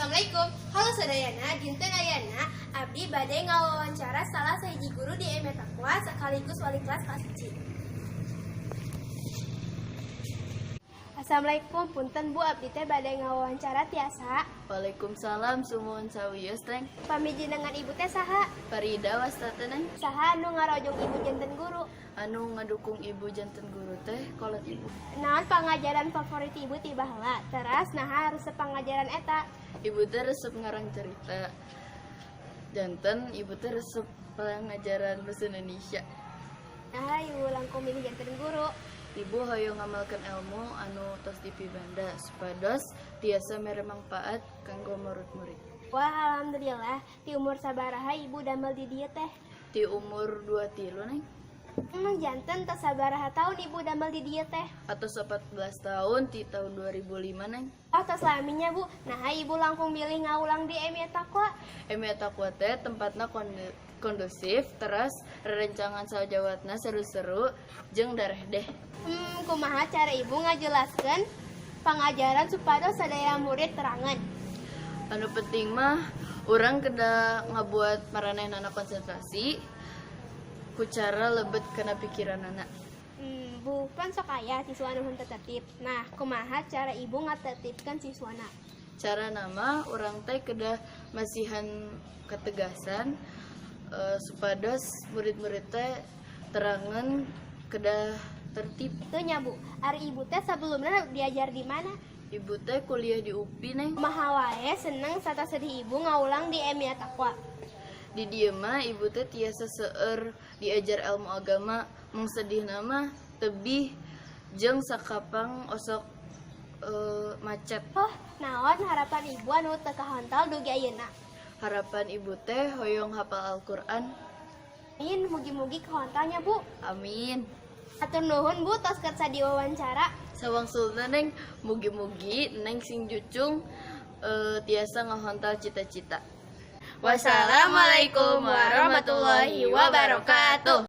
Assalamualaikum. Halo sadayana, dinten ayeuna abdi bade ngawawancara salah sahiji guru di MA Taqwa sekaligus wali kelas kelas 1. Assalamualaikum, punten Bu, abdi teh bade ngawawancara, tiasa? Waalaikumsalam, sumuhun, sawios, Neng. Pami jenengan Ibu teh saha? Farida wasta teh, Neng. Saha anu ngarojong Ibu janten guru? Anu ngadukung Ibu janten guru teh kolot Ibu. Naon pangajaran favorit Ibu ti baheula? Teras naha resep pangajaran eta? Ibu teh resep ngarang cerita. Janten Ibu teh resep pengajaran bahasa Indonesia. Naha Ibu langkung milih janten guru? Ibu hoyong ngamalkeun ilmu anu tos dipibanda supados tiasa mere mangpaat kanggo murid-murid. Wah, alhamdulillah. Ti umur sabaraha Ibu damel di dieu teh? Ti umur 23, Neng. Janten tos sabaraha tahun Ibu damel di dieu teh? Atos 14 tahun, ti tahun 2005, Neng. Oh, tos lami nya, Bu. Nah, Ibu langkung milih ngawulang di MI Taqwa? MI Taqwa teh tempatna kondusif, teras rerencangan sajawatna seru-seru jeung darehdeh. Kumaha cara Ibu ngajelaskeun pangajaran supados sadaya murid terangan? Anu penting mah urang kedah ngabuat maranehnana konsentrasi ku cara lebet kana pikiranana. Bu, pan sok aya siswa anu henteu tertib. Nah, kumaha cara Ibu ngatertibkeun siswana? Carana mah urang teh kedah masihan ketegasan supados murid-murid teh terangan kedah tertib. Itu nya, Bu. Ari Ibu teh sebelumnya diajar di mana? Ibu teh kuliah di UPI, Neng. Kumaha wae seneng sarta sedih Ibu ngawulang di MI Taqwa? Di dieu mah Ibu teh tiasa seueur diajar ilmu agama. Mung sedihna mah tebih jeung sakapang osok macet. Oh, naon harapan Ibu anu teu kahontal dugi ayeuna? Harapan Ibu teh hoyong hafal Al-Qur'an. Amin, mugi-mugi kahontal nya, Bu. Amin. Hatur nuhun, Bu, tos kersa diwawancara. Sawangsulna, Neng, mugi-mugi Neng sing cucung tiasa ngahontal cita-cita. Wassalamualaikum warahmatullahi wabarakatuh.